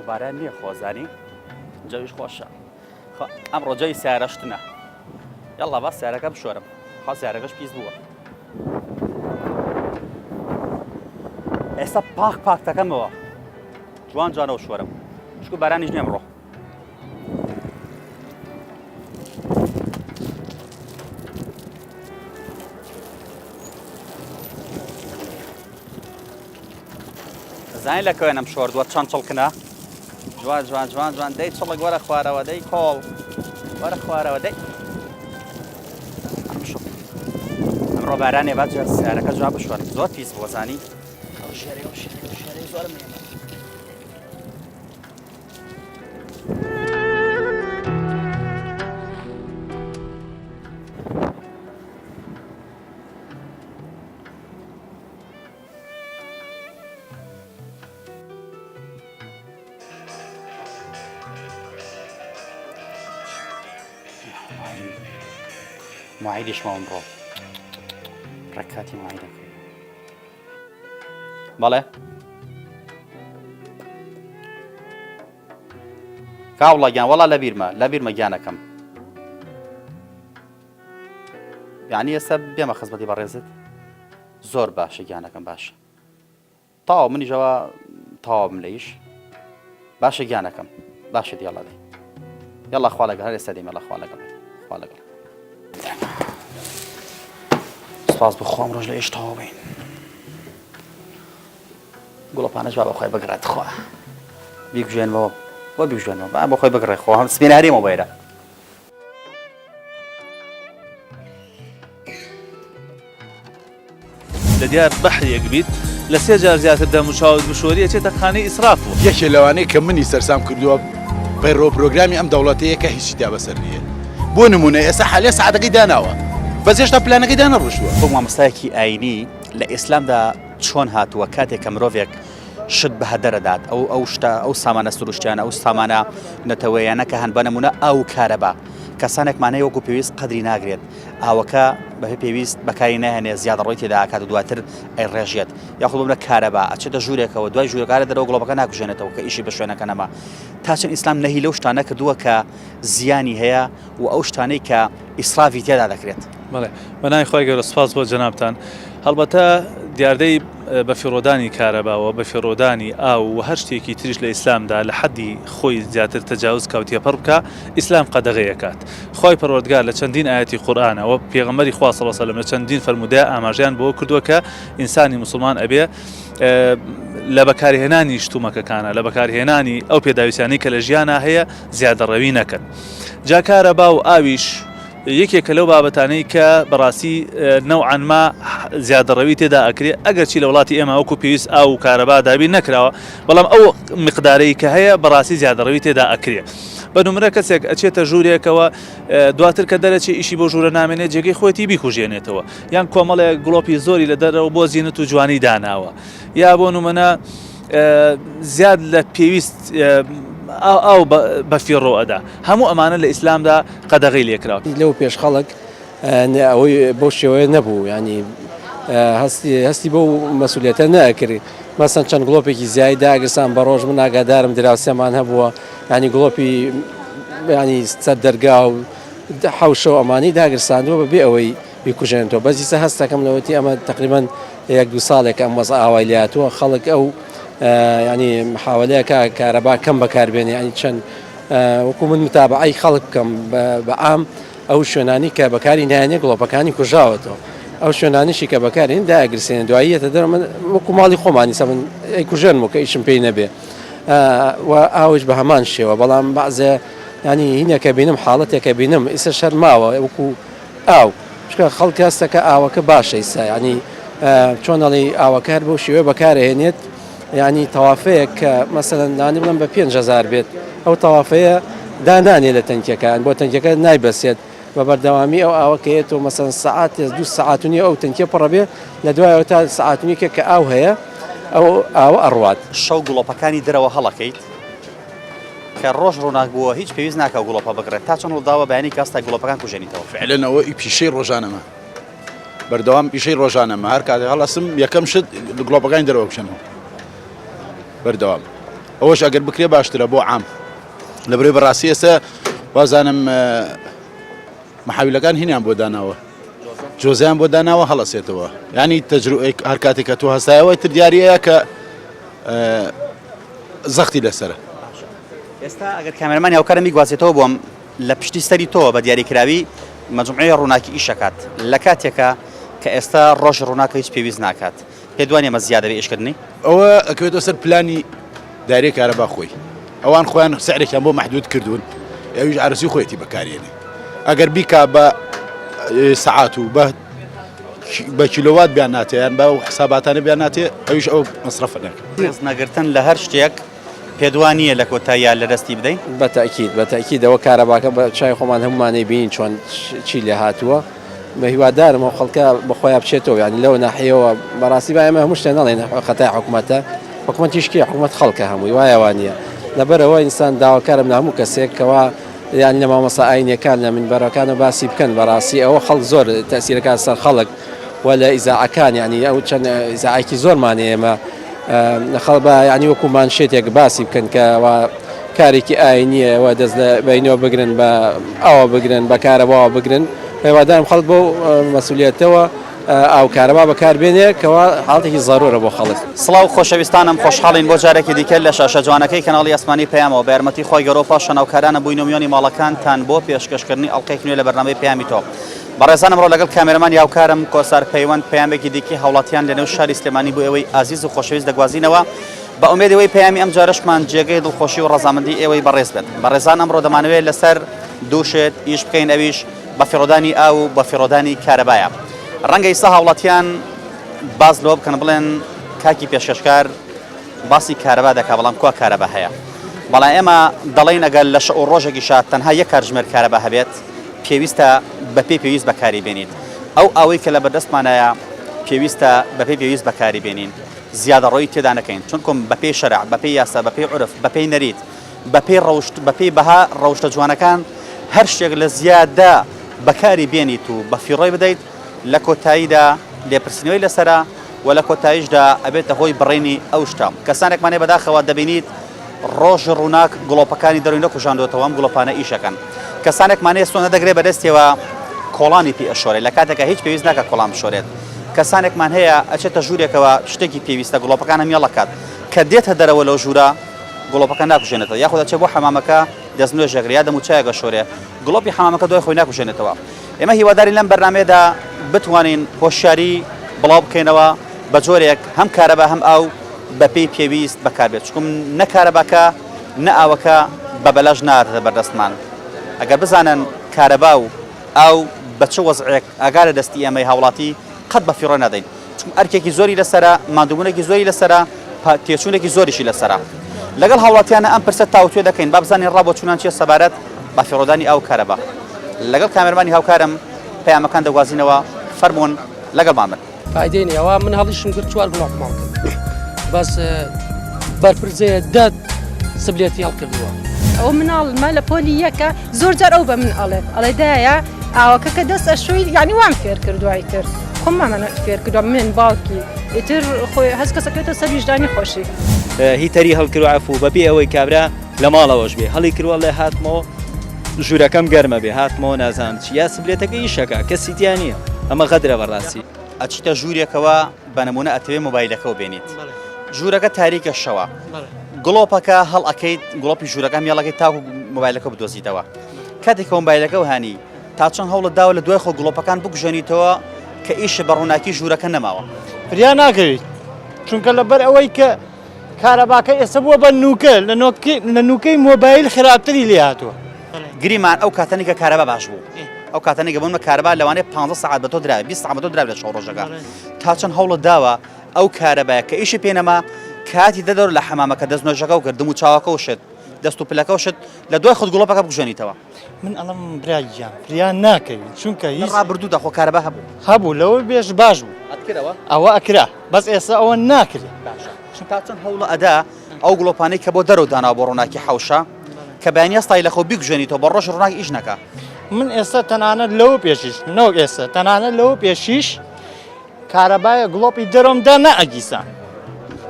چکو باران نییە خۆزانی جەویش خۆشە ئەمڕۆ جەوی سیارەشتنە یاڵا با سیارەکە بشۆرم خوا سیارەکەش پیس بووە ئێستا پاک پاک دەکەمەوە جوان جوانەوە شۆرم چکو بارانیش نییە ئەمڕۆ زانانی لە کوێنم شۆردووە چەند چڵکنە جوان جوان جوان جوان دەی چڵک وەرە خوارەوە دەی کۆڵ وەرە خوارەوە دەی ئەمڕۆ بارانێ با سیارەکە جواب بشۆرم زۆر پیس بووە زانی ئەو شێرەی ئەو شێرەی ئەو شێرەی زۆرم هێنا مواعیدیش ماوە ئەمڕۆ ڕێکاتی مواعیدەکەی بەڵێ کاوڵە گیان وەڵا لەبیرمە لەبیرمە گیانەکەم یعنی ئێستا بێمە خزمەتی بەڕێزت زۆر باشە گیانەکەم باشە تەواو منیش ئەوە تەواوم لە ئیش باشە گیانەکەم باشە دیاڵە دەی یاڵا خوا لەگەڵ هەر ئێستا دێم یاڵا خوا لەگەڵ خوا لەگەڵ سپاس بۆ خوا ئەمڕۆش لە ئیش تەواو بین گوڵەپانەش با بەخۆی بگڕێت خوا بیگوژێنەوە بۆ بیگوژێنەوە با بۆ خۆی بگڕێ خۆ هەم سپێنە هەرێمەوە بەیرە لە دیار بەحرێک بیت لە سێ جار زیاتر دەموچاوت بشۆری ئەچێتە خانەی ئیسرافەوە. یەکێ لەوانەی کە منی سەرسام کردووە پەیڕەو پرۆگرامی ئەم دەوڵەتەیە کە هیچی تیا بەسەر نییە. بۆ نموونە ئێستا حالیا سەعاتەکەی داناوە بەس هێشتا پلانەکەی دانەڕشتووە. وەک مامۆستایەکی ئاینی لە ئیسلامدا چۆن هاتووە کاتێک کە مرۆڤێک شت بە هەدەر ئەدات ئەو ئەو شتە ئەو سامانە سروشتیانە ئەو سامانە نەتەوەیانە کە هەن بە نمونە ئاو و کارەبا کەسانێکمان هەیە وەکو پێویست قەدری ناگرێت ئاوەکە بەپێ پێویست بەکاری ناهێنێ زیادەڕۆی تێدا ئەکات و دواتر ئەیڕێژێت یاخود بۆ منە کارەبا ئەچێتە ژوورێکەوە دوای ژوورەکە لە دەرەوە گڵۆپەکە ناکوژێنێتەوە کە ئیشی بە شوێنەکە نەما تا چەند ئیسلام نەهی لەو شتانە کردووە کە زیانی هەیە و ئەو شتانەی کە ئیسرافی تێدا دەکرێت. بەڵێ بەناوی خوای گەورە سوپاس بۆ جەنابتان. هەڵبەتە دیاردەی بەفیڕۆدانی کارەبا و بەفیڕۆدانی ئاو و هەر شتێکی تریش لە ئیسلامدا لە حەدی خۆی زیاتر تەجاوز کا و تێپەڕ بکا ئیسلام قەدەغەی ئەکات. خوای پەروەردگار لە چەندین ئایەتی قورئانا و پێغەمبەری خوا صلی اللە علیە وسلم لە چەندین فەرموودەیا ئاماژەیان بەوە کردووە کە ئینسانی موسڵمان ئەبێ لە بەکارهێنانی شتومەکەکانە لە بەکارهێنانی ئەو پێداویستیانەی کە لە ژیانا هەیە زیادەڕەوی نەکەن. جا کارەبا و ئاویش یەکێکە لەو بابەتانەی کە بەڕاستی نەوعەن ما زیادەڕەوی تێدا ئەکرێ ئەگەرچی لە وڵاتی ئێمە وەکو پێویست ئاو و کارەبا دابین نەکراوە بەڵام ئەو مقدارەی کە هەیە بەڕاستی زیادەڕەوی تێدا ئەکرێ بە نمرە کەسێک ئەچێتە ژوورێکەوە دواتر کە دەرەچێ ئیشی بۆ ژوورە نامێنێت جێگەی خۆیەتی بیکوژێنێتەوە یان کۆمەڵێک گڵۆپی زۆری لە دەرەوە بۆ زینەت و جوانی داناوە یا بۆ نمونە زیاد لە پێویست ئاو بە فیڕۆ ئەدا هەموو ئەمانە لە ئیسلامدا قەدەغەی لێکراوە. لەو پێش خەڵک ئەوەی بەو شێوەیە نەبوو ینی هەستی بەو مەسوولێتە نەکرد مەسەن چەند گڵۆپێکی زیای داگرسان بە ڕۆژ من ئاگادارم دراوسێمان هەبووە ینی گڵۆپی ینی سەر دەرگا و حەوشە و ئەمانی داگرساندووە بەبێ ئەوەی بیکوژێنێتەوە بەس ئیستا هەستەکەم لەوەتی ئەمە تقریبان یەک دوو ساڵێک ئەم وەزع ئاوای لاتووە خەڵک ئەو ینی محاولەیەکە کارەبا کەم بەکاربێنێ ینی چەند وەکو من متابعەی خەڵک بکەم بە عام ئەو شوێنانی کە بەکاری نایەنێ گڵۆپەکانی کوژاوەتەوە ئەو شوێنانیشی کە بەکارین داگرسێن دواییەتە دەر من وەکو ماڵی خۆمانی سە من ئەیکوژێنم و کە ئیشم پێی نەبێ و ئاوش بە هەمان شێوە بەڵام بەعزێ ینی هینەکە بینم حاڵەتێکە بینم ئیسە شەرماوە وەکو ئاو چونکە خەڵک هەستەکە ئاوەکە باشە ئیستا یانی چۆن ئەڵێی ئاوەکە هەر بەو شێوەیە بەکارئەهێنێت یانی تەوافەیەک کە مەسەلەن لانی بڵێم بە 5000 بێت ئەو تەوافەیە دانانێ لە تەنکیەکە بۆ تەنکیەکە نایبەسێت بە بەردەوامی ئەو ئاوە کە یەتەوە مەسەلەن سەعاتێ دوو سەعات و نیو ئەو تەنکیە پڕە بێ لە دوایەوە تا سەعات و نیوێک کە ئاو هەیە ئەو ئاوە ئەڕوات. شەو گڵۆپەکانی دەرەوە هەڵەکەیت؟ کە ڕۆژ ڕووناک بووە هیچ پێویست ناکا گوڵۆپە بگڕێت تا چەند ڕووداوە بەیانی کە هەستای گوڵۆپەکان کوژێنیتەوە. فعلەن ئەوە ئی پیشەی ڕۆژانەمە بەردەوام پیشەی ڕۆژانەمە هەر کاتێک هەڵەسم یەکەم شت گڵۆپەکانی دەرەوە بکەمەوە بەردەوام. ئەوەش ئەگەر بکرێ باشترە بۆ عام لەبەرەوەی بەڕاستی ئێستا وازانم محاویلەکان هینیان بۆ داناوە جۆزیان بۆ داناوە هەڵەسێتەوە ینی تەجروئێک هەر کاتێک کە تۆ هەستایەوە تر دیارەیە کە زەختی لەسرە. ئێستا ئەگەر کامێرەمانی هاوکارم بیگوازێتەوە بۆم لە پشتی سەری تۆوە بە دیاریکراوی مەجموعەی ڕووناکی ئیشەکات لە کاتێکا کە ئێستا ڕۆژی ڕووناکە هیچ پێویست ناکات پێت وانیە ئەمە زیادە بێ ئیشکردنی؟ ئەوە ئەکەوێتەوە سەر پلانی دایرەی کارەبا خۆی ئەوان خۆیان سعرێکیان بۆ مەحدود کردوون ئەویش ئارەزوی خۆیەتی بەکارێنێ ئەگەر بیکا بە سەعات و بە بە کیلۆوات بیان ناتێ یان بە حساباتانە بیان ناتێ ئەویش ئەو مەسرەفە ناکە. ڕێز نەگرتن لە هەر شتێک پێت وا نییە لە کۆتاییا لە دەستی بدەین؟ بە تەئکید بە تەئکید ئەوە کارەباکە بە چاوی خۆمان هەموومان ئەیبینین چۆن چی لێ هاتووە بە هیوادارم ئەو خەڵکە بە خۆیا بچێتەوە یانی لەو ناحیەوە بەڕاستی با ئێمە هەموو شتێ نەڵێن خەتای حکومەتە حکومەتیش کێ حکومەت خەڵکە هەمووی وایە وا نییە لەبەرەوە ئینسان داواکارم لە هەموو کەسێک کەوا یان لە مامۆستا ئاینیەکان لە منبەرەکانە باسی بکەن بەڕاستی ئەوە خەڵک زۆر تەسیرەکان سەر خەڵک و لە ئیزاعەکان یعنی ئەو چەند ئیزاعێکی زۆرمان ئێمە خەڵ بە یعنی وەکو مانشێتێک باسی بکەن کە وا کارێکی ئاینیە و دەست لە بینەوە بگرن بە ئەوە بگرن بە کارەباوە بگرن هیوادارم خەڵک بۆ مەسولیەتەوە ئاو کارەبا بەکار بێنێ کەوا حاڵەتێکی زەرورە بۆ خەڵک. سڵاو خۆشەویستانم خۆشحاڵین بۆ جارێکی دیکە لە شاشە جوانەکەی کەناڵی ئاسمانی پەیامەوە بە یارمەتی خوای گەورە و پاشان هاوکارانە بووینە میوانی ماڵەکانتان بۆ پێشکەشکردنی ئەڵقەیەکی نوێ لە بەرنامەی پەیامی تۆ. بەڕێزان ئەمڕۆ لەگەڵ کامێرەمانی هاوکارم کۆسار پەیوەند پەیامێکی دیکەی هاوڵاتیان لەنێو شاری سلێمانی بۆ ئێوەی ئازیز و خۆشەویست دەگوازینەوە بە ئومێدی ئەوەی پەیامی ئەم جارەشمان جێگەی دڵخۆشی و ڕەزامەندی ئێوەی بەڕێز بێت. بەڕێزان ئەمڕۆ دەمانەوێت لەسەر دوو شت ئیش بکەین ئەویش بەفیڕۆدانی ئاو و بەفیڕۆدانی کارەبایە. ڕەنگە ئیستا هاوڵاتیان باس لەوە بکەن بڵێن کاکی پێشکەشکار باسی کارەبا دەکا بەڵام کوا کارەبا هەیە؟ بەڵام ئێمە دەڵێین ئەگەر لە شەو و ڕۆژێکیشا تەنها یەک کاتژمێر کارەبا هەبێت پێویستە بەپێی پێویست بەکاری بێنیت. ئەو ئاوەی کە لەبەردەستمانایە پێویستە بەپێی پێویست بەکاری بێنین. زیادەڕۆیی تێدا نەکەین چونکم بەپێی شەرع، بەپێی یاسا، بەپێی عورف، بەپێی نەریت، بەپێی ڕەوشت، بەپێی بەها ڕەوشتە جوانەکان هەر شتێک لە زیادە بەکاری بێنیت و بە فیڕۆی بدەیت لە کۆتاییدا لێپرسینەوەی لەسەرە و لە کۆتاییشدا ئەبێتە هۆی بڕینی ئەو شتە. کەسانێکمان هەیە بەداخەوە دەبینیت ڕۆژی ڕووناک گڵۆپەکانی دەروی نەکوژاندۆتەوە ئەم گڵۆپانە ئیش ئەکەن. کەسانێکمان هەیە سۆندە دەگرێت بەدەستیەوە کۆڵانی پێ ئەشۆرێت لە کاتێکا هیچ پێویست ناکات کۆڵان بشۆرێت. کەسانێکمان هەیە ئەچێتە ژوورێکەوە شتێکی پێویستە گڵۆپەکان هەم یەڵەکات کە دێتە دەرەوە لەو ژوورە گڵۆپەکە ناکوژێنێتەوە یاخود ئەچێ بۆ حەمامەکە دەستنوێژ ئەگرێ یا دەموچاوێک ئەشۆرێ گڵۆپی حەمامەکە دوای خۆی ناکوژێنێتەوە. ئێمە هیوادارین لەم بەرنامەیەدا بتوانین هۆشیاری بڵاو بکەینەوە بە جۆرێک هەم کارەبا هەم ئاو بەپێی پێویست بەکاربێت چونکم نە کارەباکە نە ئاوەکە بە بەلاش ناتە بەردەستمان ئەگەر بزانن کارەبا و ئاو بە چ وەزعێک ئاگا لە دەستی ئێمەی هاوڵاتی قەت بە فیڕۆ نادەین چونکە ئەرکێکی زۆری لەسەرە، ماندووبوونێکی زۆری لەسەرە، تێچوونێکی زۆریشی لەسەرە. لەگەڵ هاوڵاتیانە ئەم پرسە تاوتوێ دەکەین، با بزانین ڕا بۆچوونان چییە سەبارەت بە فیڕۆدانی ئاو و کارەبا. لەگەڵ کامێرمانی هاوکارم پەیامەکان دەگوازینەوە، فەرموون لەگەڵمان بن. فایدەی نیە ئەوە من هەڵیشم کرد چوار گڵۆپم هەڵکرد بەس بەرپرسەیە دە سبلێتی هەڵکردووە. ئەوە مناڵمە لە پۆلی یەکە زۆر جار ئەو بە من ئەڵێ ئەڵێ دایە ئاوەکە کە دەست ئەشۆی یعنی وام فێر کردووە ئیتر خۆمانە فێر کردووە من باوکی ئیتر خۆی هەست کەسەکەێتە سەر ویژدانی خۆشی. هیتەری هەڵکرد عەفوو بەبێ ئەوەی کابرا لە ماڵەوەش بێ هەڵی کردوە ئەڵێ هاتمەوە ژوورەکەم گەرمە بێ هاتمەوە نازانم چی یا سبلێتەکە ئیشەکە کەسی تیا نییە ئەمە غەدرە بەڕاستی. ئەچیتە ژوورێکەوە بە نمونە ئەتەوێ مۆبایلەکەو بێنیت ژوورەکە تاریکە شەوە گڵۆپەکە هەڵ ئەکەیت گڵۆپی ژوورەکە مێڵەکەی تاکو مۆبایلەکە بدۆزیتەوە کاتێک کە مۆبایلەکە و هانی تا چەند هەوڵت داوە لە دوای خۆ گڵۆپەکان بکوژێنیتەوە کە ئیش بە ڕووناکی ژوورەکە نەماوە فریا ناکەویت چونکە لەبەر ئەوەی کە کارەباکە ئێستا بووە بە نوکە لە نوکەی مۆبایل خراپتری لێ هاتووە. گریمان ئەو کاتەنی کە کارەبا باش بوو ئەو کاتەنی کە بوون بە کارەبا لەوانەیە 15 سەعات بە تۆ درابێ 20 سەعات بە تۆ درابێ لە شەو ڕۆژەکە تا چەند هەوڵت داوە ئەو کارەبایە کە ئیشی پێ نەما کاتی دەدەر لە حەمامەکە دەست نوێژەکە و کرد دم و چاوەکە و شت دەست و پلەکە و شت لە دوای خۆت گڵۆپەکە بکوژێنیتەوە. من ئەڵم برا گیان فریا ناکەوی چونکە هیچ ڕابردوودا خۆ کارەبا هەبوو هەبوو لەوە بێش باش بوو ئەتکرەوە ئەوە ئەکرا بەس ئێستا ئەوە ناکرێ باشە تا چەند هەوڵە ئەدا ئەو گڵۆپانەی کە بۆ دەرەوە داناوە بۆ ڕووناکی حەوشە کە بەیانی هەستای لە خەو بیکوژێنیتەوە بە ڕۆژ ڕووناک ئیش نەکا. من ئێستا تەنانەت لەوە پێشیش نەوەک ئێستا تەنانەت لەوە پێشیش کارەبایە گڵۆپی دەرۆم دا نەئەگیسان.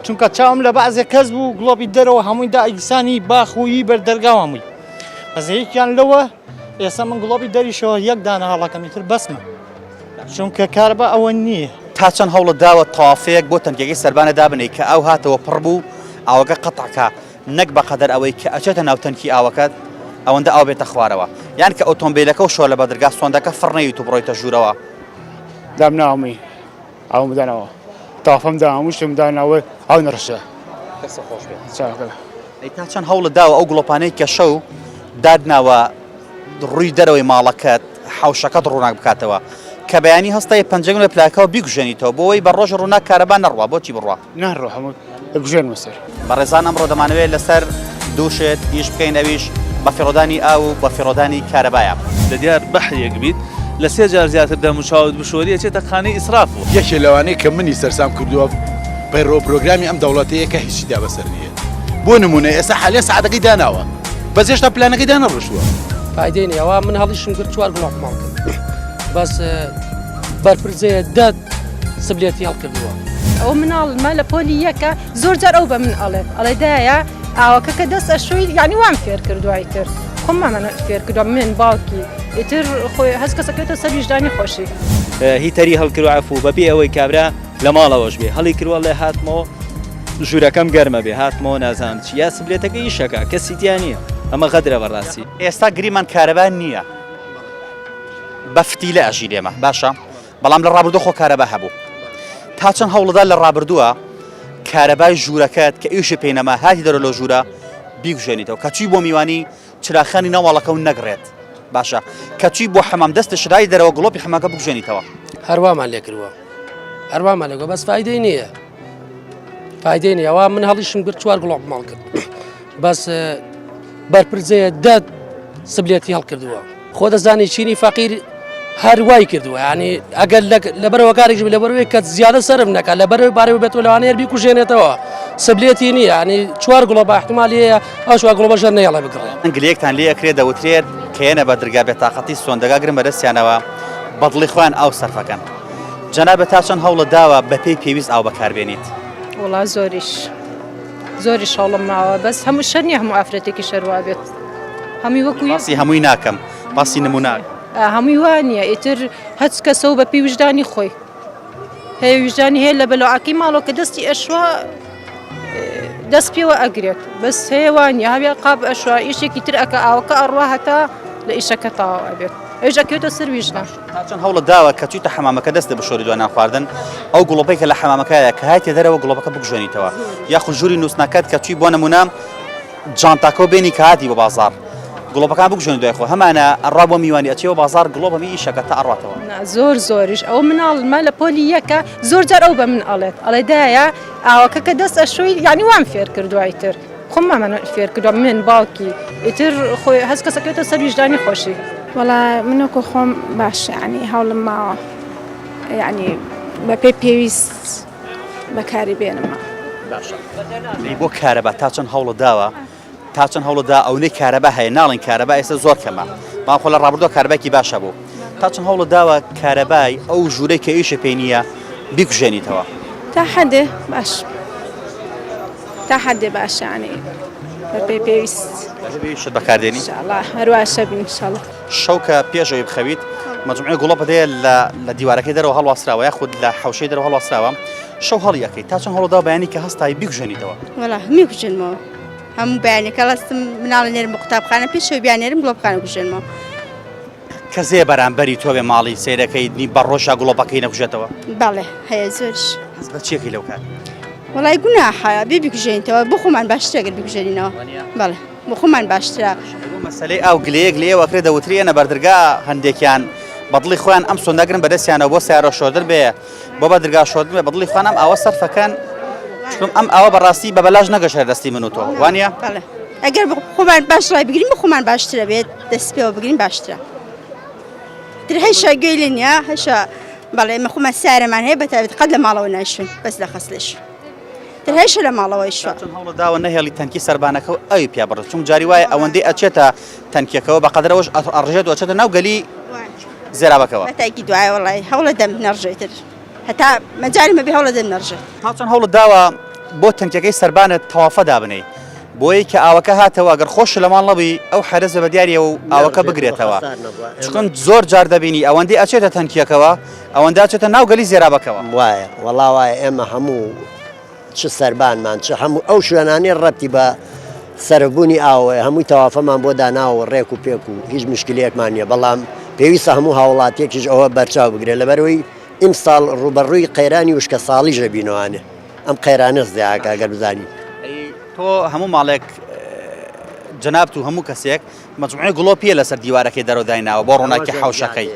چونکە چاوم لە بەعزێ کەس بوو گڵۆپی دەرەوە هەمووی دائیسانی باخویی بەردەرگا هەمووی بەس یەکیان لەوە ئێستا من گڵۆپی دەریشەوە یەک دانە هەڵەکەم ئیتر بەسمە چونکە کارەبا ئەوە نییە. تا چەند هەوڵت داوە تەوافەیەک بۆ تەنکیەکەی سەربانە دابنێی کە ئاو هاتەوە پڕ بوو ئاوەکە قەتع کا نەک بەقەدەر ئەوەی کە ئەچێتە ناو تەنکی ئاوەکەت ئەوەندە ئاو بێتە خوارەوە یان کە ئۆتۆمبیلەکەو شۆ لە بەدرگا سۆندەکە فڕ نەیت و بڕۆیتە ژوورەوە. دامناوە هەمووی ئاوم بدەنەوە تافەم دا هەموو شتێکم داناوە ئاو نەڕشێ. دەستت خۆش بێت. چاکە. ئەی تا چەند هەوڵت داوە ئەو گڵۆپانەی کە شەو داتناوە ڕووی دەرەوەی ماڵەکەت حەوشەکەت ڕووناک بکاتەوە کە بەیانی هەستای پەنجەرەی لە پلاکەوە بیکوژێنیتەوە بۆ ئەوەی بە ڕۆژ ڕووناک کارەبا نەڕوا بۆچی بڕوا؟ ناڕوا هەموو دەکوژێنمە سەر. بەڕێزان ئەمڕۆ دەمانەوێت لەسەر دوو شت ئیش بکەین ئەویش بەفیڕۆدانی ئاو و بەفیڕۆدانی کارەبایە. لە دیار بەحرێک بیت لە سێ جار زیاتر دەم و چاوت بشۆری ئەچێتە خانەی ئیسرافەوە. یەکێ لەوانەی کە منی سەرسام کردووە پەیڕەو پرۆگرامی ئەم دەوڵەتەیە کە هیچی تیا بەسەر نییە. بۆ نموونە ئێستا حالیە سەعاتەکەی داناوە بەس هێشتا پلانەکەی دانەڕشتووە. فایدەی نیە ئەوە من هەڵیشم کرد چوار گڵۆپ ماڵ کرد بەس بەرپرسەیە دە سبلێتی هەڵکردووە. ئەوە مناڵمە لە پۆلی یەکە زۆر جار ئەو بە من ئەڵێت ئەڵێ دایە ئاوەکە کە دەست ئەشۆی یعنی وام فێر کردووە ئیتر خۆم مامەنە فێر کردووە من باوکی ئیتر خۆی هەست کەسەکەوێتە سەر ویژدانی خۆشی. هیتەری هەڵکردوە عەفوو بەبێ ئەوەی کابرا لە ماڵەوەش بێ هەڵی کردوە ئەڵێ هاتمەوە ژوورەکەم گەرمە بێ هاتمەوە نازانم چی یا سبلێتەکە ئیشەکە کەسی تیا نییە ئەمە غەدرە بەڕاستی. ئێستا گریمان کارەبا نییە بە فتیلە ئەژین ئێمە باشە بەڵام لە ڕابردوو خۆ کارەبا هەبوو تا چەند هەوڵدا لە ڕابردووە کارەبای ژوورەکەت کە ئیشی پێی نەما هاتی دەرە لە ژوورە بیکوژێنیتەوە کە چووی بۆ میوانی چراخانی ناو ماڵەکە و نەگڕێت باشە کە چووی بۆ حەمام دەستت شرای دەرەوە گڵۆپی حەمامەکە بکوژێنیتەوە. هەروامان لێکردووە هەروامان لێکردووە بەس فایدەی نییە فایدەی نییە ئەوە من هەڵیشم گرت چوار گڵۆپ ماڵ کرد بەس بەرپرسەیە دە سبلێتی هەڵکردووە خۆ دەزانی چینی فەقیر هەر وای کردووە ینی ئەگەر لەبەرەوە کارێک لەبەرەوەی کە زیادە سەرم نەکات لەبەرەوەی بارەوە بێت و لەوانەیە بیکوژێنێتەوە سبلێتی نییە ینی چوار گڵۆ بە احتمالی هەیە ئەو چوار گڵۆ بەژەر نەیەڵێ بگڕێ. گلەیەکتان لێ ئەکرێ دەوترێت کە یەنە بەدرگا بێتاقەتی سۆندەگا گرن بەدەستیانەوە بەدڵی خۆیان ئاو سەرفەکەن جەنابت تا چەند هەوڵت داوە بەپێی پێویست ئاو بەکاربێنیت؟ وەڵا زۆریش زۆریش هەوڵم ماوە بەس هەموو شەر نییە هەموو ئافرەتێکی شەر وا بێت هەمووی وەکو یەک باسی هەمووی ناکەم باسی نمونە هەمووی وا نییە ئیتر هەچ کەسە و بەپێی ویژدانی خۆی هەیە ویژدانی هەیە لە بەلۆعەکەی ماڵەوە کە دەستی ئەشوا دەست پێوە ئەگرێت بەس هەیە وا نییە هەوێ قاپ ئەشوا ئیشێکی تر ئەکە ئاوەکە ئەڕوا هەتا لە ئیشەکە تەواو ئەبێت ئەویش ئەکەوێتە سەر ویژدان. تا چەند هەوڵت داوە کە چوویتە حەمامەکە دەستت بشۆری دوای نان خواردن ئەو گڵۆپەی کە لە حەمامەکەیە کە هاتیە دەرەوە گڵۆپەکە بکوژێنیتەوە یاخود ژووری نووسنەکەت کە چووی بۆ نمونە جانتاکەو بێنی کە هاتی بۆ بازاڕ گڵۆپەکان بکوژێن دوای خۆ هەمانە ئەڕوا بۆ میوانی ئەچێ بۆ بازاڕ گڵۆپ هەمی ئیشەکە تا ئەڕاتەوە. نا زۆر زۆریش ئەوە مناڵمە لە پۆلی یەکە زۆر جار ئەو بە من ئەڵێت ئەڵێ دایە ئاوەکە کە دەست ئەشۆی یعنی وام فێر کردووە ئیتر خۆم مامەنە فێر کردووە من باوکی ئیتر خۆی هەست کەسەکەوێتە سەر ویژدانی خۆشی. وەڵا من وەکو خۆم باشە یعنی هەوڵم ماوە یعنی بەپێی پێویست بەکاری بێنم. باشە ئەی بۆ کارەبا تا چەند هەوڵت داوە تا چەند هەوڵت دا ئەونەی کارەبا هەیە ناڵێن کارەبا ئێستا زۆر کەمە بەڵام خۆ لە ڕابردووە کارەبایکی باش هەبوو تا چەند هەوڵت داوە کارەبای ئەو ژوورەی کە ئیشی پێی نییە بیکوژێنیتەوە؟ تا حەدێ باش تا حەدێ باشە یانی بەپێی پێویست. بەپێی پێویست شت بەکاردێنی؟ ان شاء الله هەرواشە بین ان شاء الله. شەو کە پێش ئەوەی بخەویت مەجموعەی گوڵۆپت هەیە لە لە دیوارەکەی دەرەوە هەڵواسراوە یاخود لە حەوشەی دەرەوە هەڵواسراوە شەو هەڵی ئەکەیت تا چەند هەوڵت داوە بەیانی کە هەستای بیکوژێنیتەوە؟ وەڵا هەمووی کوژێنمەوە هەموو بەیانی کە هەڵەستم مناڵی نێرم بۆ قوتابخانە پێش ئەوەی بیاننێرم گڵۆپەکان کوژێنمەوە. کەس هەیە بەرامبەری تۆ بێ ماڵی سەیرەکەی نی بە ڕۆژا گڵۆپەکەی نەکوژێتەوە؟ بەڵێ هەیە زۆریش. هەست بە چیەکەی لەو کات؟ وەڵای گوناحە بێ بیکوژێنیتەوە بۆ خۆمان باشترە گەر بیکوژێنینەوە بەڵێ. بۆ خۆمان باشترە. بۆ مەسەلەی ئاو گلەیەک لێیەوە ئەکرێ دەوترێ یەنە بەردرگا هەندێکیان بەدڵی خۆیان ئەم سۆندە گرن بەدەستیانەوە بۆ سیارە شۆردن بێ بۆ بەدرگا شۆردن بێ بەدڵی خۆیان ئەم ئاوە سەرفەکەن چونکە ئەم ئاوە بەڕاستی بە بەلاش نەگەشتە دەستی من و تۆ وانە؟ بەڵێ ئەگەر خۆمان باش ڕای بگرین بۆ خۆمان باشترە بێت دەست پێوە بگرین باشترە تر هەیشە گوێی لێ نییە هەیشە بەڵێ ئێمە خۆمان سیارەمان هەیە بەتایبەت قەت لە ماڵەوە نایشون بەس لە خەسلێش تر هەیشە لە ماڵەوەی شوە. چەند هەوڵت داوە نەهێڵی تەنکی سەربانەکە و ئەوی پیا بڕێت چونک جاری وایە ئەوەندەی ئەچێتە تەنکیەکەوە بە قەدرەوەش ئەڕژێت و ئەچێتە ناو گەلی زێرابەکەوە. بە تاکی دوایە وەڵای هەوڵە دەم نەڕژێتر هەتا مەجالم هەبێ هەوڵە دەم نەڕژێت. تا چەند هەوڵت داوە. بۆ تەنکیەکەی سەربانت تەوافە دابنێی بۆیە کە ئاوەکە هاتەوە گەر خۆش لە ماڵ نەبووی ئەو حەرزە بە دیاریەوە و ئاوەکە بگرێتەوە چکن زۆر جار دەبینی ئەوەندەی ئەچێتە تەنکیەکەوە ئەوەندە ئەچێتە ناو گەلی زێرابەکەوە. وایە وەڵا وایە ئێمە هەموو چ سەربانمان چ هەموو ئەو شوێنانەی ڕەبتی بە سەرفبوونی ئاوەیە هەمووی تەوافەمان بۆ داناوە ڕێک و پێک و هیچ مشکلەیەکمان نییە بەڵام پێویستە هەموو هاوڵاتیەکیش ئەوە بەرچاو بگرێت لەبەرەوەی ئیمساڵ ڕووبەڕووی قەیرانی وشکە ساڵیش ئەبینەوانێ ئەم قەیرانە زیاکە گەر بزانی. تۆ هەموو ماڵێک جەنابت و هەموو کەسێک مەجموعەی گڵۆپیە لەسەر دیوارەکەی دەرەوە دایناوە بۆ ڕووناکی حەوشەکەی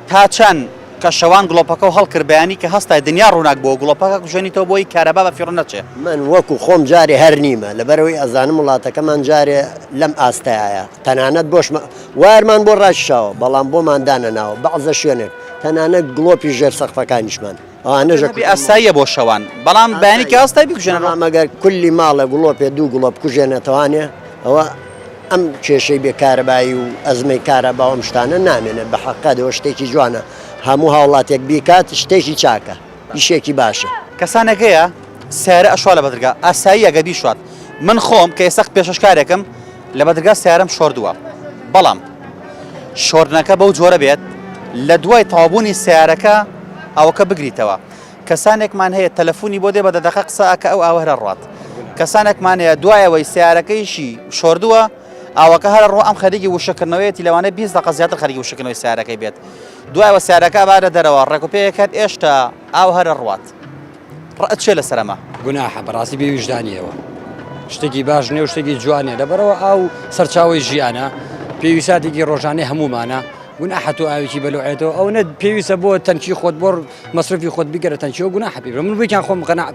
تا چەند کە شەوان گڵۆپەکە و هەڵکرد بەیانی کە هەستای دنیا ڕووناک بۆ گڵۆپەکە کوژێنیتەوە بۆی کارەبا بە فیڕۆ نەچێ. من وەکو خۆم جارێ هەر نیمە لەبەرئەوەی ئەزانم وڵاتەکەمان جارێ لەم ئاستەیایە تەنانەت بۆشمە وایەرمان بۆ ڕاکیشاوە بەڵام بۆمان دانەناوە بەعزە شوێنێک تەنانەت گڵۆپی ژێر سەقفەکانیشمان ئەوانەش ئەبێ ئاساییە بۆ شەوان بەڵام بەیانی کە هەستای بیکوژێنەوە. بەڵام ئەگەر کولی ماڵێ گڵۆپێ دوو گڵۆپ بکوژێنێتەوانێ ئەوە ئەم کێشەی بێ کارەبایی و ئەزمەی کارەبا و ئەم شتانە نامێنێت بە حەقیقەت ئەوە شتێکی جوانە هەموو هاوڵاتیەک بیکات شتێکی چاکە ئیشێکی باشە. کەسانێک هەیە سەیارە ئەشوا لە بەدرگا ئاساییە گەر بیشوات من خۆم کە ئێستا پێشەشکارێکم لە بەدرگا سیارەم شۆردووە بەڵام شۆردنەکە بەو جۆرە بێت لە دوای تەواوبوونی سیارەکە ئاوەکە بگریتەوە کەسانێکمان هەیە تەلەفۆنی بۆ دێ بە دەدەقە قسە ئەکە ئەو ئاوە هەرە ڕات کەسانێکمان هەیە دوایەوەی سیارەکەیشی شۆردووە ئاوەکە هەرە ڕۆ ئەم خەریکی وشەکردنەوەیەتی لەوانەیە 20 دقە زیاتر خەریکی وشەکردنەوەی سیارەکەی بێت دوایەوە سیارەکە بارە دەرەوە ڕێکوپێکات ئێشتا ئاو هەرە ڕوات ڕەئت چیە لەسەر ئەمە؟ گوناحە بەڕاستی بێ ویژدانیەوە شتێکی باش نیە و شتێکی جوانە لەبەرەوە ئاو سەرچاوەی ژیانە پێویستاتێکی ڕۆژانەی هەمومانە گوناحە تۆ ئاوێکی بەلوعێتەوە ئەو نە پێویستە بۆ تەنکی خۆت بۆ مەسرفی خۆت بیگەرە تەنکیەوە گوناحە پێ من بێکیان خۆم قەناع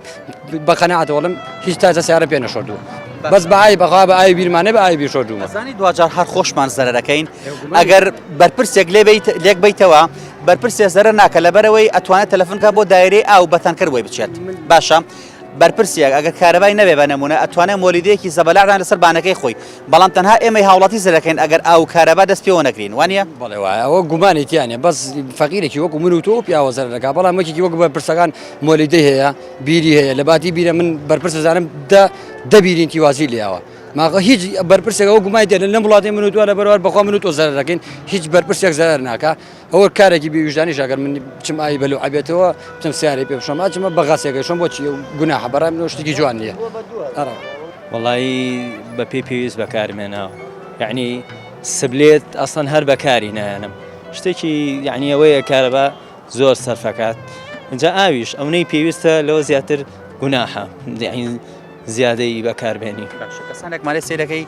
بە قەناعەتەوەڵم هیچ تازە سیارە پێ نەشۆردووە بەس بە ئاوی بەخوا بە ئاوی بیرمانە بە ئاوی بیر شۆردوومە ئەزانی دواجار هەر خۆشمان زەرەرەکەین ئەگەر بەرپرسێک لێ بیت لێک بیتەوە بەرپرسێ زەرەر ناکە لەبەرەوەی ئەتوانێت تەلەفۆن کا بۆ دایرەی ئاو بە تەنکەر بۆی بچێت باشە بەرپرسێک ئەگەر کارەبای نەبێ بە نمونە ئەتوانێت مۆلیدەیەکی زەبەلاحدان لەسەر بانەکەی خۆی بەڵام تەنها ئێمەی هاوڵاتی زەرەکەین ئەگەر ئاو و کارەبا دەست پێوە نەگرین وانە بەڵێ وایە ئەوە گومانی تیا نیە بەس فەقیرێکی وەکو من و تۆ و پیاوە زەرەر دەکات بەڵام یەکێکی وەکو بەرپرسەکان مۆلیدەی هەیە بیری هەیە لە باتی بیرە من بەرپرس دەزانم دە دە بیرینتی وازی لێیاوە ماغە هیچ بەرپرسێک ئەوە گومانی تێ لەم وڵاتی من و تۆ لە بەروار بەخوا من و تۆ زەرەر دەکەین هیچ بەرپرسێک زەرەر ناکا ئەوە کارێکی بێ ویژدانیش ئەگەر من بچم ئاوی بەلوعە بێتەوە بچم سیارەی پێ بشۆم ئەچمە بە غاسێکەی شۆم بۆچی گوناحە بەڕای من شتێکی جوان نییە ئەرا وەڵایی بە پێی پێویست بەکارمێناوە یعنی سبلێت ئەسڵەن هەر بەکاری نایەنم شتێکی یعنی ئەوەیە کارەبا زۆر سەرفەکات اینجا ئاویش ئەونەی پێویستە لەوە زیاتر گوناحە یعنی زیادەی بەکاربێنی باشە کەسانێکمان لێ سەیرەکەی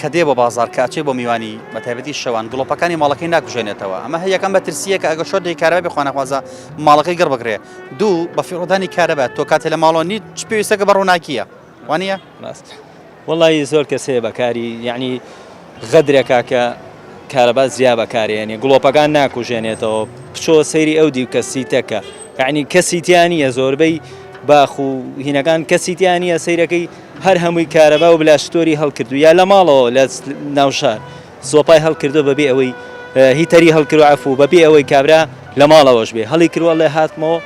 کە دێ بۆ بازاڕ کە ئەچێ بۆ میوانی بە تایبەتی شەوان گڵۆپەکانی ماڵەکەی ناکوژێنێتەوە ئەمە هەر یەکەم مەترسییە کە ئەگەر شۆردێکی کارەبا بێ خوانەخوازە ماڵەکەی گڕ بگرێ دوو بە فیڕۆدانی کارەبا تۆ کاتێ لە ماڵەوە نیت چ پێویستەکە بە ڕووناکییە وانییە؟ ڕاست وەڵی زۆر کەس هەیە بەکاری یعنی غەدرێکا کە کارەبا زیا بەکارێنێ گڵۆپەکان ناکوژێنێتەوە بچۆ سەیری ئەو دیو کە سیتەکە یعنی کەسی تیا نییە زۆربەی باخ و هینەکان کەسی تیا نییە سەیرەکەی هەر هەمووی کارەبا و بلاشتۆری هەڵکردو یا لە ماڵەوە لە ناوشار سۆپای هەڵکردو بەبێ ئەوەی هیتەری هەڵکرو عەفو بەبێ ئەوەی کابرا لە ماڵەوەش بێ هەڵی کردوە ئەڵێ هاتمەوە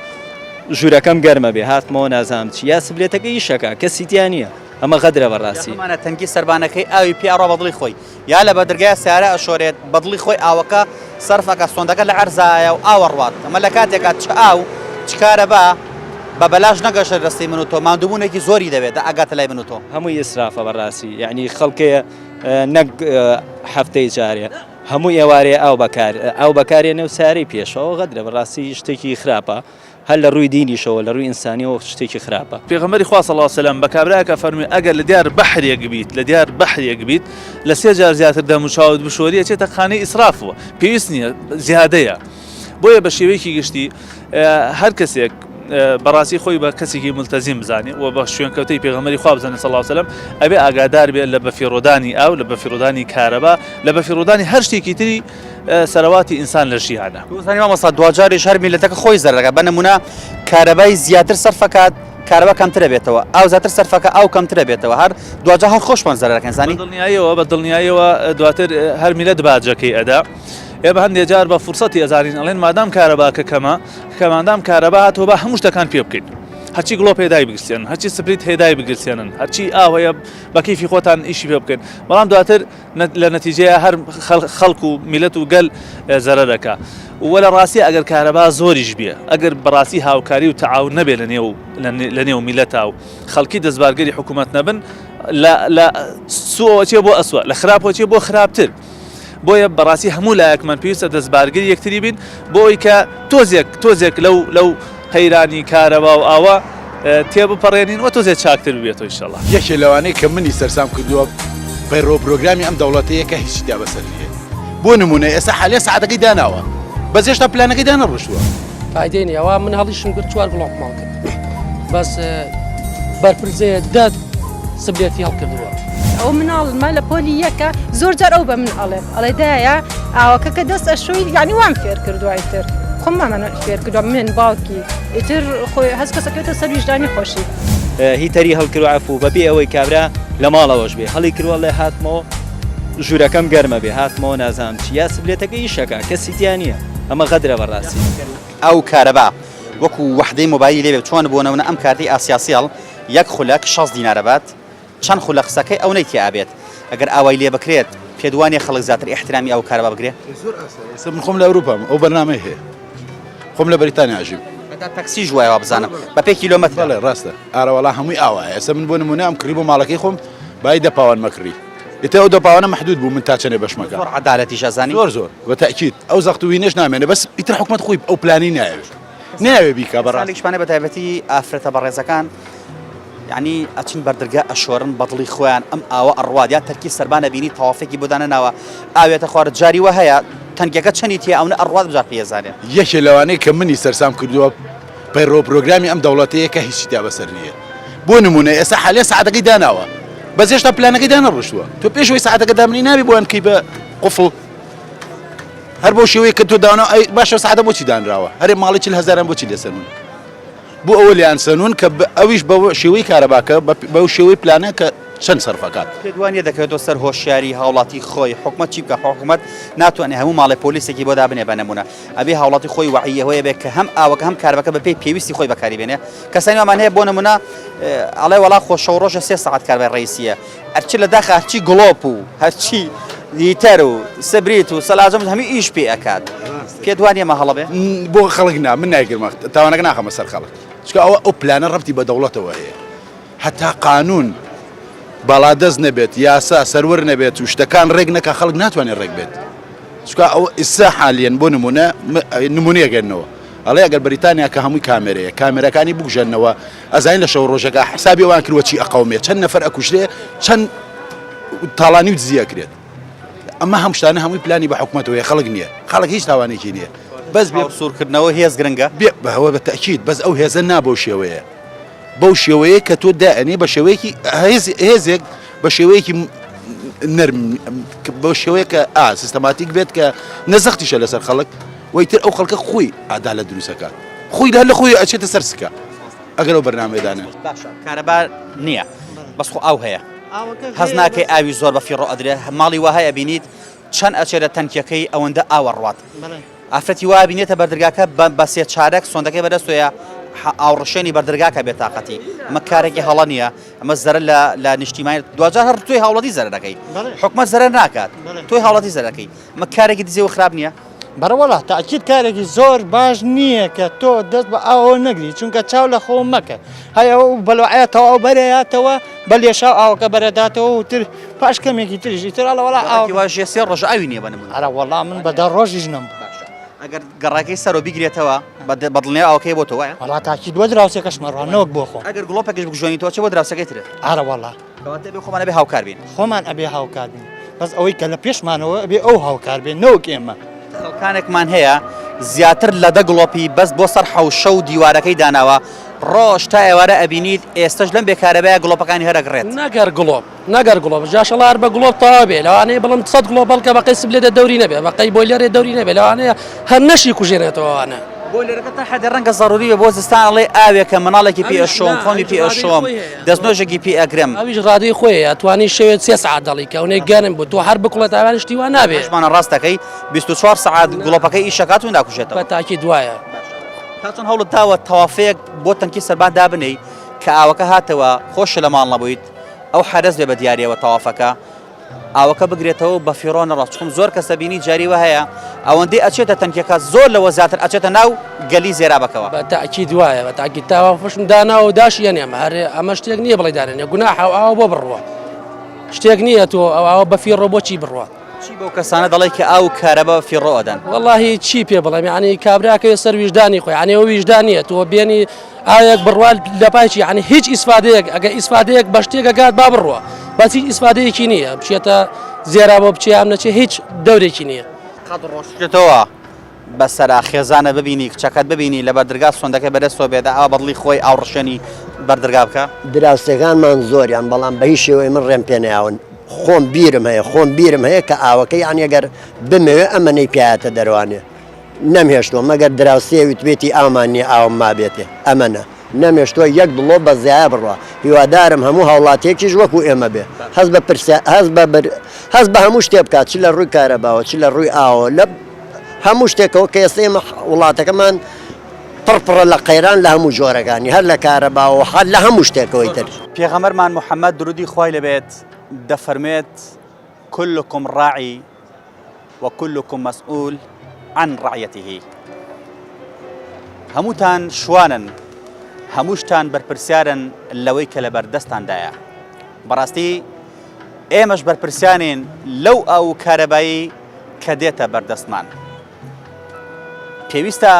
ژوورەکەم گەرمە بێ هاتمەوە نازانم چی یا سبلێتەکە ئیشەکە کەسی تیا نییە ئەمە غەدرە بەڕاستی. یاخمانە تەنکی سەربانەکەی ئاوی پێ ئەڕوا بەدڵی خۆی یا لە بەدرگای سیارە ئەشۆرێت بەدڵی خۆی ئاوەکە سەرف ئەکا سۆندەکە لە عەرزایە و ئاو ئەڕوات ئەمە لە کاتێکا چ ئاو چ کارەبا بە بەلاش نەگەشتە دەستی من و تۆ ماندووبوونێکی زۆری دەوێت تا ئەگاتە لای من و تۆ. هەمووی ئیسرافە بەڕاستی یەعنی خەڵکێ نەک هەفتەی جارێ هەموو ئێوارێ ئاو بەکار ئاو بەکارێنێ و سارەی پێشەوە غەدرە بەڕاستی شتێکی خراپە هەر لە ڕووی دینیشەوە لە ڕووی ئینسانیەوە شتێکی خراپە. پێغەمبەری خوا صلی اللە وسلم بە کابرایەک ئەفەرموێ ئەگەر لە دیار بەحرێک بیت لە دیار بەحرێک بیت لە سێ جار زیاتر دەم و چاوت بشۆری ئەچێتە خانەی ئیسرافەوە پێویست نییە زیادەیە بۆیە بە شێوەیەکی گشتی هەر کەسێک بەڕاستی خۆی بە کەسێکی ملتەزیم بزانێ و بە شوێنکەوتەی پێغەمبەری خوا بزانێ صلی اللە وسلم ئەبێ ئاگادار بێت لە بەفیڕۆدانی ئاو لە بەفیڕۆدانی کارەبا لە بەفیڕۆدانی هەر شتێکی تری سەرەواتی ئینسان لە ژیانە. تۆ زانی مامۆستا دواجاریش هەر میللەتەکە خۆی زەرەر دەکات بە نمونە کارەبای زیاتر سەرفەکات کارەبا کەمترە بێتەوە ئاو زیاتر سەرفەکە ئاو کەمترە بێتەوە هەر دواجار هەر خۆشمان زەرەر دەکەین زانی. بە دڵنیاییەوە بە دڵنیاییەوە دواتر هەر میللەت باجەکەی ئەدا ئێمە هەندێ جار بە فرسەتی ئەزانین ئەڵێن مادام کارەباکە کەمە کە مادام کارەبا هاتەوە با هەموو شتەکان پێ بکەین. هەرچی گڵۆپ هەیە دایبگرسێنن، هەرچی split هەیە دایبگرسێنن، هەرچی ئاو هەیە بە کەیفی خۆتان ئیشی پێ بکەن، بەڵام دواتر لە نەتیجەیە هەر خەڵک و میلەت و گەل زەرەر ئەکا. وە لە ڕاستی ئەگەر کارەبا زۆریش بێ، ئەگەر بەڕاستی هاوکاری و تەعاون نەبێ لە نێو لە نێو میلەتا و خەڵکی دەستبارگەری حکوومەت نەبن، لە لە سووەوە چێ بۆ ئەسوە، لە خراپەوە چێ بۆ خراپتر. بۆیە بەڕاستی هەموو لایەکمان پێویستە دەستبارگری یەکتری بین بۆ ئەوی کە تۆزێک تۆزێک لەو لەو قەیرانی کارەبا و ئاوە تێبپەڕێنین و تۆزێ چاکتر ببێتەوە ئیشەڵا. یەکێ لەوانەی کە منی سەرسام کردووە پەیڕەو پرۆگرامی ئەم دەوڵەتەیە کە هیچی تیا بەسەر نییە بۆ نمونە ئێستا حالیا سەعاتەکەی داناوە بەس هێشتا پلانەکەی دانەڕشتووە. فایدەی نیە ئەوە من هەڵیشم گرت چوار گڵۆپم هەڵکرد بەس بەرپرسەیە دە سبلێتی هەڵکردووە. ئەو مناڵمە لە پۆلی یەکە زۆر جار ئەو بە من ئەڵێ ئەڵێ دایە ئاوەکە کە دەست ئەشۆی یعنی وام فێر کردووە ئیتر خۆم مامەنە فێر کردووە من باوکی ئیتر خۆی هەست کەسەکەوێتە سەر ویژدانی خۆشی. هیتەری هەڵکرد عەفوو بەبێ ئەوەی کابرا لە ماڵەوەش بێ هەڵی کردوە ڵێ هاتمەوە ژوورەکەم گەرمە بێ هاتمەوە نازانم چی یا سبلێتەکە ئیشەکە کەسی تیا نییە ئەمە غەدرە بەڕاستی. ئاو کارەبا وەکو وەحدەی مۆبایلی لێ بێت چۆن بۆ نمونە ئەم کارتەی ئاسیاسێڵ یەک خولەک 60 دینارە بات چەند خولە قسەکەی ئەونەی تیا ئەبێت ئەگەر ئاوای لێ بکرێت پێت وانیە خەڵک زیاتر ئیحترامی ئاو کارەبا بگرێ؟ زۆر ئاسایە ئێستا من خۆم لە ئەوروپام ئەو بەرنامەی هەیە خۆم لە بەریتانیا ئەژیم. هەتا تەکسیش وایە وابزانم بە پێی کیلۆمەترە. بەڵێ ڕاستە ئارەوەڵا هەمووی ئاوایە ئێستا من بۆ نمونە ئەم کڕی بۆ ماڵەکەی خۆم بای دە پاوان مەکڕی ئیتر ئەو دە پاوانە مەحدود بوو من تا چەنێ بەشمەکە. زۆر عەدالەتیش ئەزانی. زۆر زۆر بە تەئکید ئەو زەخت و وینەش نامێنێ بەس ئیتر حکومەت خۆی ئەو پلانەی نایەوێ نایەوێ بیکا بەڕاستی. کەسانێکیشمان هەیە بە تایبەتی ئافرەتە بەڕێزەکان یانی ئەچن بەردرگا ئەشۆرن بەدڵی خۆیان ئەم ئاوە ئەڕوات یا تەرکی سەربان ئەبینی تەوافێکی بۆ دانەناوە ئاوێتە خوار جاری وا هەیە تەنکیەکە چەنی تیا ئەونە ئەڕوات بجار پێی ئەزانێ. یەکێ لەوانەی کە منی سەرسام کردووە پەیڕەو پرۆگرامی ئەم دەوڵەتەیە کە هیچی تیا بەسەر نییە بۆ نمونە ئێستا حالیا سەعاتەکەی داناوە بەس هێشتا پلانەکەی دانەڕشتووە تۆ پێش ئەوەی سەعاتەکە دابنێی نابێ بۆیان بکەی بە قفڵ هەر بەو شێوەیە کە تۆ داناوە ئەی باشە سەعاتە بۆچی دانراوە هەرێ ماڵی 40 هەزاران بۆچی لێسەنون بۆ ئەوە لێیان سەنون کە ئەویش بە شێوەی کارەباکە بەو شێوەی پلانە کە چەند سەرفەکات. پێت وانیە دەکەوێتەوە سەر هۆشیاری هاوڵاتی خۆی حکومەت چی بکا خۆ حکومەت ناتوانێ هەموو ماڵێ پۆلیسێکی بۆ دابنێ بە نمونە ئەبێ هاوڵاتی خۆی وەعی ئەوەیە بێ کە هەم ئاوەکە هەم کارەبەکە بە پێی پێویستی خۆی بەکاری بێنێ کەسانی وامان هەیە بۆ نمونە ئەڵێ وەڵا خۆ شەو ڕۆژە سێ سەعات کارەبای ڕئیسیە هەرچی لە داخە هەرچی گڵۆپ و هەرچی لیتەر و سبریت و سەلاجەم هەموو ئیش پێ ئەکات پێت وانیە مە هەڵە بێ؟ بۆ خەڵک نا من نایگرمە تاوانەکە ناخەمە سەر خەڵک چونکە ئەوە ئەو پلانە ڕەبتی بە دەوڵەتەوە هەیە هەتا قانون باڵادەست نەبێت یاسا سەروەر نەبێت و شتەکان ڕێک نەکا خەڵک ناتوانێت ڕێک بێت چونکە ئەوە ئیسا حالیەن بۆ نمونە نمونەیەک گەرنەوە ئەڵێ ئەگەر بەریتانیا کە هەمووی کامێرەیە کامێرەکانی بکوژێنەوە ئەزانین لە شەو ڕۆژەکە حسابی ئەوان کردوە چی ئەقەومێ چەند نەفەر ئەکوژرێ چەند تاڵانی و دزی ئەکرێت ئەمە هەم شتانە هەمووی پلانی بە حکومەتەوەی خەڵک نییە خەڵک هیچ تاوانێکی نییە بەس بێ سوورکردنەوە هێز گرنگە بێ بەوە بە تەکیید بەس ئەو هێزە نا بەو شێوەیە بەو شێوەیە کە تۆ دائەنێ بە شێوەیەکی هێزێک بە شێوەیەکی نەرم بەو شێوەیە کە ئا سیستەماتیک بێت کە نەزەختیشە لەسەر خەڵک وەیتر ئەو خەڵکە خۆی عدالەت دروستەکات خۆی لە خۆی ئەچێتە سەر سکە ئەگەر ئەو بەرنامەیە دانێن. باشە کارەبا نییە بەس خۆ ئاو هەیە هەست ناکەی ئاوی زۆر بە فیڕۆ ئەدرێ ماڵی وا هەیە بینیت چەند ئەچێ لە تەنکیەکەی ئەوەندە ئاوە ڕوات ئافرەتی وا بینێتە بەردرگاکە بە سێ چارەک سۆندەکەی بەدەستۆیە ئاوڕشێنی بەردرگاکە بێتاقەتی ئەمە کارێکی هەڵە نییە ئەمە زەرەر لە لە نیشتیمانی دواجار هەر تۆی هاوڵاتی زەرەرەکەی حکومەت زەرەر ناکات تۆی هاوڵاتی زەرەکەی ئەمە کارێکی دزێ و خراپ نییە؟ بەرەوەڵا تاکید کارێکی زۆر باش نییە کە تۆ دەست بە ئاوەوە نەگری چونکە چاو لە خۆ مەکە هەیە ئەو بەلوعەیە تەواو بەرەیاتەوە بە لێشاو ئاوەکە بەرەداتەوە و تر پاش کەمێکی تریش ئیتر ئەڵێ وەڵا ئاو گەڕەکی وا ژێ سێ ڕۆژ ئاوی نییە بە نموونە. ئەرە وەڵا من بە دە ڕۆژیش نەمبوو. باشە ئەگەر گەڕەکەی سەرۆ بیگرێتەوە بە دڵنیای ئاوەکەی بۆ تۆ وایە؟ وەڵا تاکید بۆ دراوسێکەشمە ڕا نەوەک بۆ خۆم. ئەگەر گڵۆپێکیش بکوژێنیتەوە چ بۆ دراوسێکەی ترت؟ ئەرە وەڵا. کەواتە ئەبێ خۆمان ئەبێ هاوکار بین. خۆمان ئەبێ هاوکار بین بەس ئەوەی کە لە پێشمانەوە ئەبێ ئەو هاوکار بێ نەوەک ئێمە. خەڵکانێکمان هەیە زیاتر لە دە گڵۆپی بەس بۆ سەر حەوشە و دیوارەکەی داناوە ڕۆژ تا ئێوارە ئەبینیت ئێستەش لەم بێ کارەبایە گڵۆپەکانی هەر ئەگڕێت. نەک هەر گڵۆپ نەک هەر گڵۆپ جاشەڵا هەر بە گڵۆپ تەواو بێ لەوانەیە بڵێم سەد گڵۆپ هەڵکە بەقەی سبلێتە دەوری نەبێ بەقەی بۆیلەرێ دەوری نەبێ لەوانەیە هەر نەشی کوژێنێتەوە ئەوانە. بۆیلەرەکە تا حەدێ ڕەنگە زەروری بێ بۆ زستان ئەڵێ ئاوێکە مناڵێکی پێ ئەشۆم خۆمی پێ ئەشۆم دەستنوێژێکی پێ ئەگرم. ئەویش ڕادەی خۆی هەیە ئەتوانی شەوێ سێ سەعات دەڵی کە ئەونەی گەرم بوو تۆ هەر بکوڵێت ئاوان شتی وا نابێ. هەشمانە ڕاست دەکەی 24 سەعات گڵۆپەکەی ئیش ئەکات و ناکوژێتەوە. بە تاکید وایە. باشە. تا چۆن هەوڵت داوە تەوافەیەک بۆ تەنکی سەربان دابنێی کە ئاوەکە هاتەوە خۆشە لە ماڵ نەبوویت ئەو حەرەس بێ بە دیارەوە تەوافەکە ئاوەکە بگرێتەوە و بەفیڕۆ نەڕات چونکم زۆر کەس دەبینی جاری وا هەیە ئەوەندەی ئەچێتە تەنکیەکە زۆر لەوە زیاتر ئەچێتە ناو گەلی زێرابەکەوە. بە تەئکید وایە بە تاکید تاوافشم داناوە و داشی ئەنێم هەر ئەمە شتێک نییە بڵێ دانێ گوناحە ئەو ئاوە بۆ بڕوا شتێک نییە تۆ ئەو ئاوە بەفیڕۆ بۆچی بڕوات. چی بەو کەسانە دەڵێی کە ئاو و کارەبا بە فیڕۆ ئەدەن؟ وەڵاهی چی پێ بڵێم یانی کابراکەوێ سەر ویژدانی خۆی یانی ئەوە ویژدان نییە تۆ بێنی ئاوێک بڕوا لە پای چی یانی هیچ ئیسفادەیەک ئەگە ئیسفادەیەک بە شتێک ئەگات با بڕوا بەس هیچ ئیسفادەیەکی نییە بچێتە زێرا بۆ بچێ ئەم نەچێ هیچ دەورێکی نییە. قەت ڕۆشتیتەوە بەسەرا خێزانە ببینی کچەکەت ببینی لەبەر درگا سۆندەکەی بەدەستەوە بێت ئاوا بەدڵی خۆی ئاوڕشێنی بەر درگا بکا؟ دراوسێکانمان زۆریان بەڵام بە هیچ شێوەیە من ڕێم پێ نەیاون خۆم بیرم هەیە خۆم بیرم هەیە کە ئاوەکە یانی گەر بمەوێ ئەمەنەی پیایەتە دەروانێ نەمهێشتووە مەگەر دراوسێ وتبێتی ئاومان نییە ئاوم مابێتێ ئەمەنە نەمێشتووە یەک دڵۆپ بە زیایە بڕوا هیوادارم هەموو هاوڵاتیەکیش وەکو ئێمە بێ هەست بە پرسیا هەست بە بر هەست بە هەموو شتێ بکات چ لە ڕووی کارەباوە چ لە ڕووی ئاوە لە هەموو شتێکەوە کە ئێستا ئێمە وڵاتەکەمان پڕ پڕە لە قەیران لە هەموو جۆرەکانی هەر لە کارەباوە هەر لە هەموو شتێکەوەی تر. پێغەمبەرمان محمد درودی خوای لێبێت دەفەرموێت، کلکم راعی وکلکم مسئول عن رعیته هەمووتان شوانن هەمووشتان بەرپرسیارن لەوەی کە لەبەر دەستاندایە بەڕاستی ئێمەش بەرپرسیانین لەو ئاو و کارەبایی کە دێتە بەردەستمان پێویستە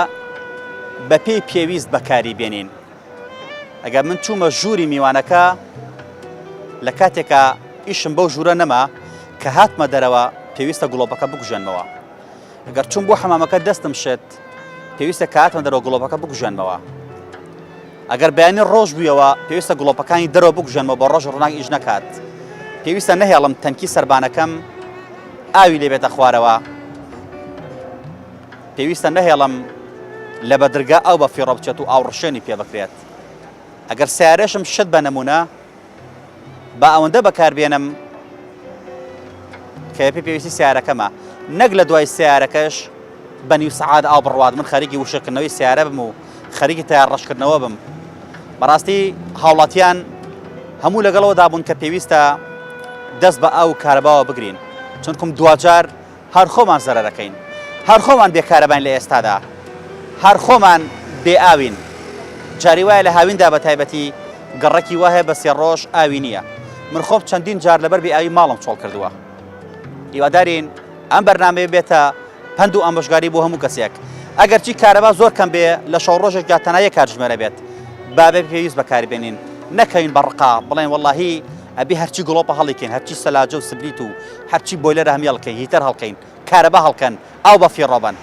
بەپێی پێویست بەکاری بێنین ئەگەر من چوومە ژووری میوانەکە لە کاتێکا ئیشم بەو ژوورە نەما کە هاتمە دەرەوە پێویستە گڵۆپەکە بکوژێنمەوە ئەگەر چوم بۆ حەمامەکە دەستم شت پێویستە کە هاتمە دەرەوە گڵۆپەکە بکوژێنمەوە ئەگەر بەیانی ڕۆژ بوویەوە پێویستە گڵۆپەکانی دەرەوە بکوژێنمەوە بە ڕۆژ ڕووناک ئیش نەکات پێویستە نەهێڵم تەنکی سەربانەکەم ئاوی لێ بێتە خوارەوە پێویستە نەهێڵم لە بەدرگا ئاو بە فیڕۆ بچێت و ئاوڕشێنی پێ بکرێت. ئەگەر سەیارەشم شت بە نموونە با ئەوەندە بەکاربێنم کە پێ پێویستی سیارەکەمە نەک لە دوای سیارەکەش بە نیو سەعات ئاو بڕوات من خەریکی وشکردنەوەی سیارە بم و خەریکی تەیار ڕەشکردنەوە بم بەڕاستی هاوڵاتیان هەموو لەگەڵەوە دابوون کە پێویستە دەست بە ئاو و کارەباوە بگرین چونکم دواجار هەر خۆمان زەرەرەکەین هەر خۆمان بێ کارەباین لە ئێستادا هەر خۆمان بێ ئاوین جاری وایە لە هاویندا بە تایبەتی گەڕەکی وا هەیە بە سێ ڕۆژ ئاوی نییە من خۆم چەندین جار لەبەر بێ ئاوی ماڵم چۆڵ کردووە هیوادارین ئەم بەرنامەیە بێتە پەند و ئامۆژگاری بۆ هەموو کەسێک ئەگەرچی کارەبا زۆر کەم بێ لە شەو ڕۆژێکدا تەنها یەک کاتژمێرە بێت با بێ پێویست بەکاربێنین نەکەوین بە ڕقا بڵێن وەڵاهی ئەبێ هەرچی گڵۆپە هەڵیکەین هەرچی سەلاجە و سبلیت و هەرچی بۆیلەرە هەمی هەڵکەین هیتەر هەڵکەین کارەبا هەڵکەن ئاو بە فیڕۆ بەن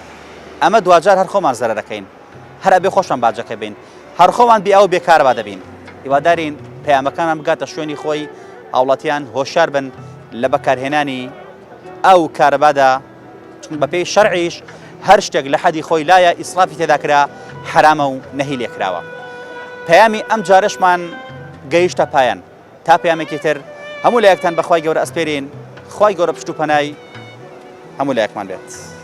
ئەمە دواجار هەر خۆمان زەرەرەکەین هەر ئەبێ خۆشمان باجەکە بین هەر خۆمان بێ ئاو بێ کارەبا دەبین هیوادارین پەیامەکانمان بگاتە شوێنی خۆی هاوڵاتیان هۆشیار بن لە بەکارهێنانی ئاو و کارەبادا چون بەپێی شەرعیش هەر شتێک لە حەدی خۆی لایە ئیسرافی تێدا کرا حەرامە و نەهی لێکراوە پەیامی ئەم جارەشمان گەیشتە پایەن تا پەیامێکی تر هەموو لایەکتان بەخوای گەورە ئەسپێرین خوای گەورە پشت و پەنای هەموو لایەکمان بێت.